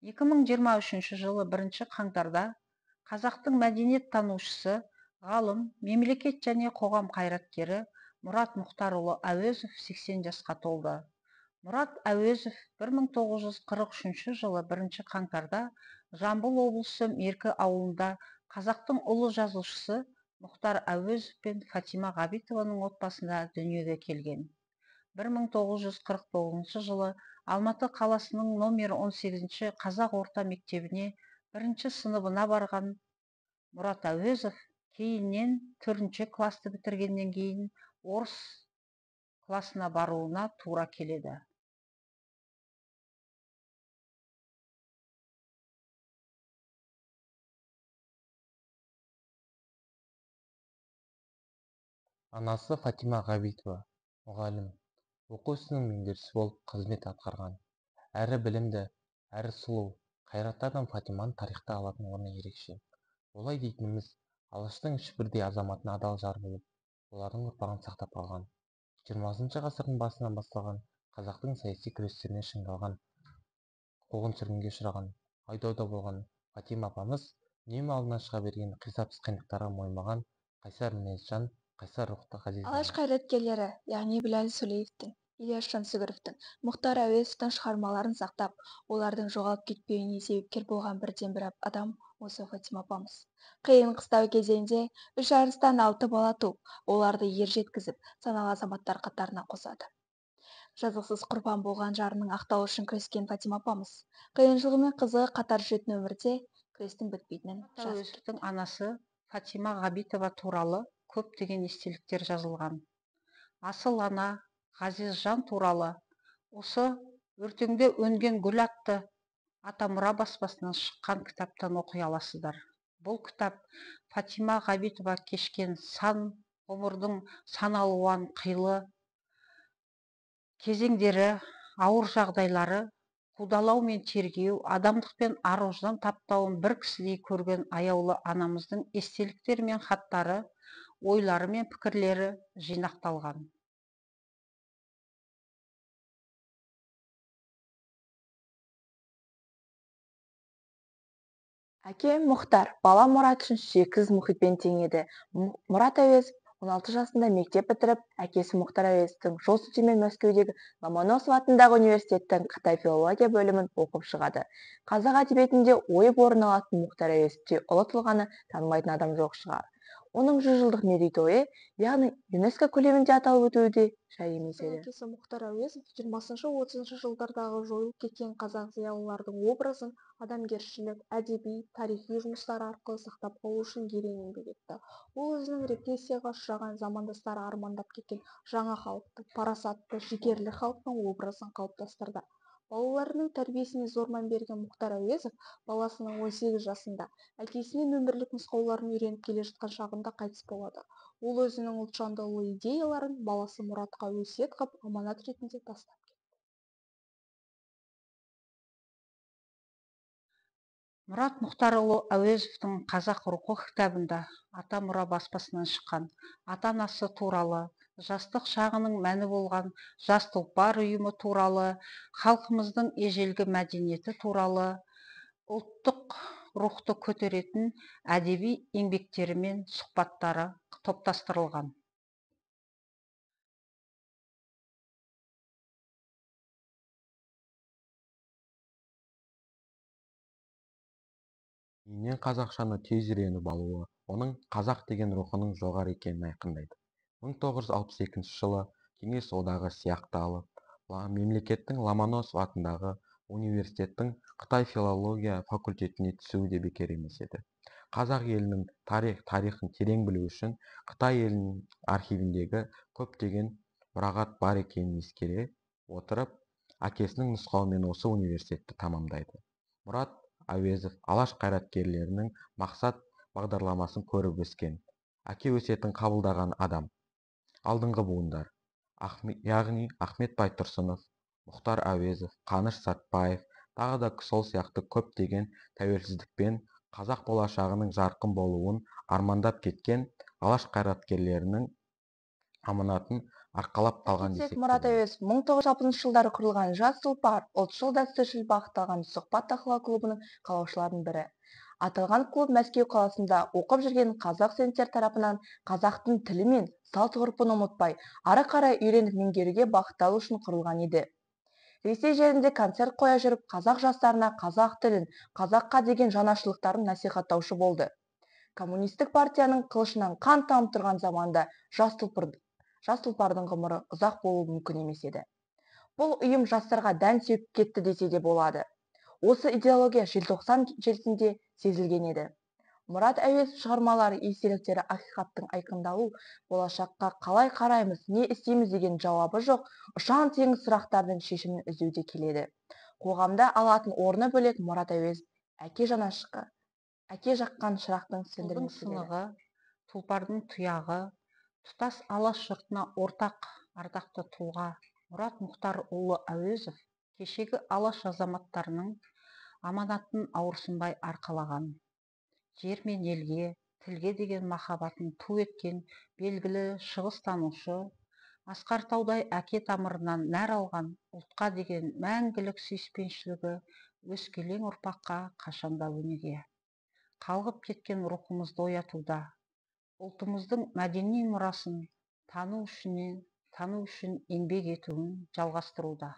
2023 жылы 1 қаңтарда қазақтың мәдениеттанушысы, ғалым, мемлекет және қоғам қайраткері Мұрат Мұхтарұлы Әуезов 80 жасқа толды. Мұрат Әуезов 1943 жылы 1 қаңтарда Жамбыл облысы Меркі ауылында қазақтың ұлы жазушысы Мұхтар Әуезов пен Фатима Ғабитованың отбасында дүниеге келген. 1949 жылы Алматы қаласының номер 18 қазақ орта мектебіне бірінші сыныбына барған Мұрат Әуезов кейіннен 4 класты бітіргеннен кейін орыс класына баруына тура келеді. Анасы Фатима Ғабитова мұғалім, оқу ісінің меңгерушісі болып қызмет атқарған. Әрі білімді, әрі сұлу, қайратты адам Фатиманың тарихта алатын орны ерекше. Олай дейтініміз, Алаштың үш бірдей азаматына адал жар болып, олардың ұрпағын сақтап қалған. 20 ғасырдың басынан басталған қазақтың саяси күрестеріне шыңдалған, қуғын-сүргінге ұшыраған, айдауда болған Фатима апамыз үнемі алдынан шыға берген қисапсыз қиындықтарға мойымаған қайсар мінез жан, қайсар рухты ғазиз. Алаш қайраткерлері, яғни Біләл Сүлеевтің, Ілияс Жансүгіровтің, Мұхтар Әуезовтің шығармаларын сақтап, олардың жоғалып кетпеуіне себепкер болған бірден-бір адам осы Фатима апамыз. Қиын қыстау кезеңде үш арыстан 6 бала туып, оларды ер жеткізіп, саналы азаматтар қатарына қосады. Жазықсыз құрбан болған жарының ақтауы үшін күрескен Фатима апамыз қиыншылығы мен қызығы қатар жүретін өмірде күрестің бітпейтінін жазып Әуезовтің анасы Фатима Ғабитова туралы көптеген естеліктер жазылған. Асыл ана, ғазиз жан туралы осы өртеңде өнген гүл атты Атамұра баспасынан шыққан кітаптан оқи аласыздар. Бұл кітап Фатима Ғабитова кешкен сан ғұмырдың сан алуан қилы кезеңдері, ауыр жағдайлары, қудалау мен тергеу, адамдық пен ар-ождан таптауын бір кісідей көрген аяулы анамыздың естеліктері мен хаттары, ойлары мен пікірлері жинақталған. Әкем Мұхтар, бала Мұрат үшін шексіз мұхитпен тең еді. Мұрат Әуезов 16 жасында мектеп бітіріп, әкесі Мұхтар Әуезовтің жол сілтеуімен Мәскеудегі Ломоносов атындағы университеттің Қытай филология бөлімін оқып шығады. Қазақ әдебиетінде ойып орын алатын Мұхтар Әуезовтей ұлы тұлғаны танымайтын адам жоқ шығар. Оның 100 жылдық мерейтойы, яғни ЮНЕСКО көлемінде аталып өтуі де жай емес еді. Әкесі Мұхтар Әуезов 20-30 жылдардағы жойылып кеткен қазақ зиялылардың образын адамгершілік, әдеби, тарихи жұмыстары арқылы сақтап қалу үшін ерен еңбек етті. Ол өзінің репрессияға ұшыраған замандастары армандап кеткен жаңа халықты, парасатты, жігерлі халықтың образын қалыптастырды. Балаларының тәрбиесіне зор мән берген Мұхтар Әуезов баласының 18 жасында әкесінен өмірлік нұсқауларын үйреніп келе жатқан шағында қайтыс болады. Ол өзінің ұлтжанды ұлы идеяларын баласы Мұратқа өсиет қып, аманат ретінде тастап кетті. Мұрат Мұхтарұлы Әуезовтің Қазақ рухы кітабында Атамұра баспасынан шыққан ата-анасы туралы, жастық шағының мәні болған жас тұлпар ұйымы туралы, халқымыздың ежелгі мәдениеті туралы, ұлттық рухты көтеретін әдеби еңбектері мен сұхбаттары топтастырылған. Кейіннен қазақшаны тез үйреніп алуы оның қазақ деген рухының жоғары екенін айқындайды. 1962 жылы Кеңес Одағы сияқты алып, мемлекеттің Ломоносов атындағы университеттің Қытай филология факультетіне түсуі де бекер емес еді. Қазақ елінің тарихын терең білу үшін Қытай елінің архивіндегі көптеген мұрағат бар екенін ескере отырып, әкесінің нұсқауымен осы университетті тамамдайды. Мұрат Әуезов Алаш қайраткерлерінің мақсат бағдарламасын көріп өскен, әке өсиетін қабылдаған адам. Алдыңғы буындар, яғни Ахмет Байтұрсынов, Мұхтар Әуезов, Қаныш Сәтбаев, тағы да сол сияқты көптеген тәуелсіздікпен қазақ болашағының жарқын болуын армандап кеткен Алаш қайраткерлерінің аманатын арқалап қалған Кетсек, десек те Мұрат болады. Әуезов 1960 жылдары құрылған «Жас тұлпар» ұлтшыл дәстүршіл бағытталған сұхбат талқылау клубының қалаушыларының бірі. Аталған клуб Мәскеу қаласында оқып жүрген қазақ студенттер тарапынан қазақтың тілі мен салт ғұрпын ұмытпай, ары қарай үйреніп меңгеруге бағытталу үшін құрылған еді. Ресей жерінде концерт қоя жүріп, қазақ жастарына қазақ тілін, қазаққа деген жанашырлықтарын насихаттаушы болды. Коммунистік партияның қылышынан қан тамып тұрған заманда жас тұлпар, жас тұлпардың ғұмыры ұзақ болуы мүмкін емес еді. Бұл ұйым жастарға дән сеуіп кетті десе де болады. Осы идеология желтоқсан желісінде сезілген еді. Мұрат Әуезов шығармалары, естеліктері ақиқаттың айқындалу, болашаққа қалай қараймыз, не істейміз деген жауабы жоқ ұшан теңіз сұрақтардың шешімін іздеуде келеді. Қоғамда алатын орны бөлек. Мұрат Әуезов әке жанашығы, әке жаққан шырақтың Тұлдың сөндірмес. сынығы, тұлпардың тұяғы, тұтас Алаш жұртына ортақ ардақты тұлға Мұрат Мұхтарұлы Әуезов кешегі Алаш азаматтарының аманатын ауырсынбай арқалаған, жер мен елге, тілге деген махаббатын ту еткен белгілі шығыстанушы, асқар таудай әке тамырынан нәр алған ұлтқа деген мәңгілік сүйіспеншілігі өскелең ұрпаққа қашанда өнеге. Қалғып кеткен рухымызды оятуда, ұлтымыздың мәдени мұрасын тану үшін еңбек етуін жалғастыруда.